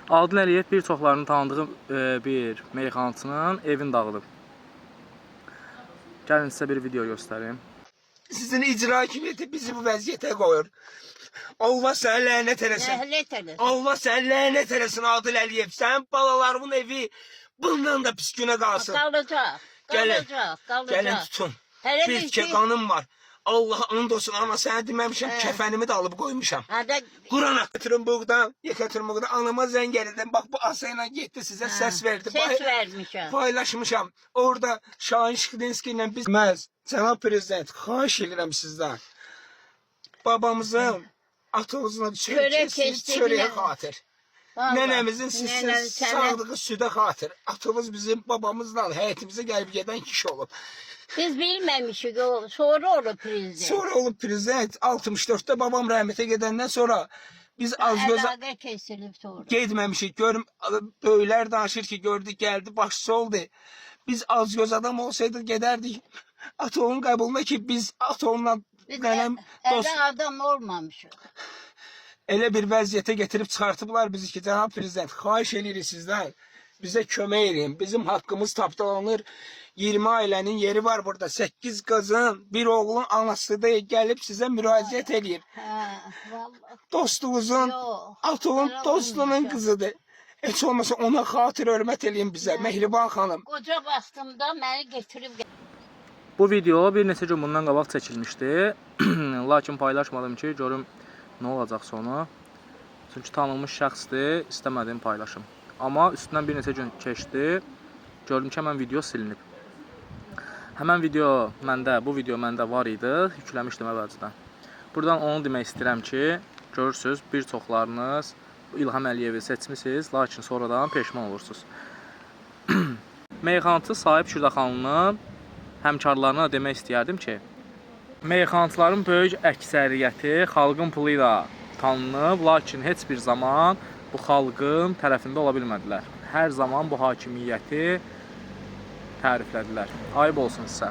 Adil Əliyev bir çoxlarının tanıdığı bir meyxanaçının evini dağıdıb. Gəlin sizə bir video göstərim. Sizin icra hakimiyyəti bizi bu vəziyyətə qoyur. Allah sənə lənət eləsin. Lənət eləsin. Allah sənə lənət eləsin Adil Əliyev. Sənin balalarımın evi bundan da pis günə qalsın. Qalacaq. Gəlin. Qalacaq. Gəlin Qalacaq. tutun. Hələ Bir biz tikə qanım var. Allah and olsun ana sənə deməmişəm, Hə. kəfənimi də alıb qoymuşam. Hədə Quran götürün buradan, Yekaterinburqdan anama zəng elədim. Bax bu asa ilə getdi sizə səs verdi. Səs vermişəm. Paylaşmışam. Orada Şahin Şıxlinski ilə biz məz, cənab prezident, xahiş edirəm sizdən. Babamızın atozuna çörək Çörək kestiyi kestiyi çörəyə nə- xatir. Vallahi. Nənəmizin sizin Nənəm sənə- sağdığı südə xatir. Atımız bizim babamızla həyətimizə gəlib gedən kişi olub. Biz bilməmişik o. Sonra olub prezident. Sonra olub prezident 64-də babam rəhmətə gedəndən sonra biz az göz Əlaqə kəsilib sonra. getməmişik. Görüm böyüklər danışır ki, gördük gəldi, başçı oldu. Biz az göz adam olsaydıq gedərdik. Atoğun qəbuluna ki, biz Atoğunla Biz nənəm dost elə adam olmamışıq. elə bir vəziyyətə gətirib çıxartıblar bizi ki, cənab prezident, xahiş eləyirik sizdən. Bizə kömək eləyin. Bizim haqqımız tapdalanır. 20 ailənin yeri var burada. 8 qızın, bir oğlun anası da gəlib sizə müraciət eləyir. Hə, vallahi. Dostunuzun, Yox. Atoğun Elə dostunun olmayacaq. qızıdır. Heç olmasa ona xatir hörmət eləyin bizə, Mehriban xanım. Qoca vaxtımda məni getirib Bu video bir neçə gün bundan qabaq çəkilmişdi. Lakin paylaşmadım ki, görüm nə olacaq sonu. Çünki tanınmış şəxsdir, istəmədim paylaşım. Amma üstündən bir neçə gün keçdi. Gördüm ki, həmən video silinib. Həmən video məndə, bu video məndə var idi, yükləmişdim əvvəlcədən. Buradan onu demək istəyirəm ki, görürsüz, bir çoxlarınız İlham Əliyevi seçmisiniz, lakin sonradan peşman olursunuz. Meyxanaçı Sahib Şirdaxanlının həmkarlarına demək istəyərdim ki, meyxanaçıların böyük əksəriyyəti xalqın pulu ilə tanınıb, lakin heç bir zaman bu xalqın tərəfində ola bilmədilər. Hər zaman bu hakimiyyəti təriflədilər. Ayıb olsun sizə.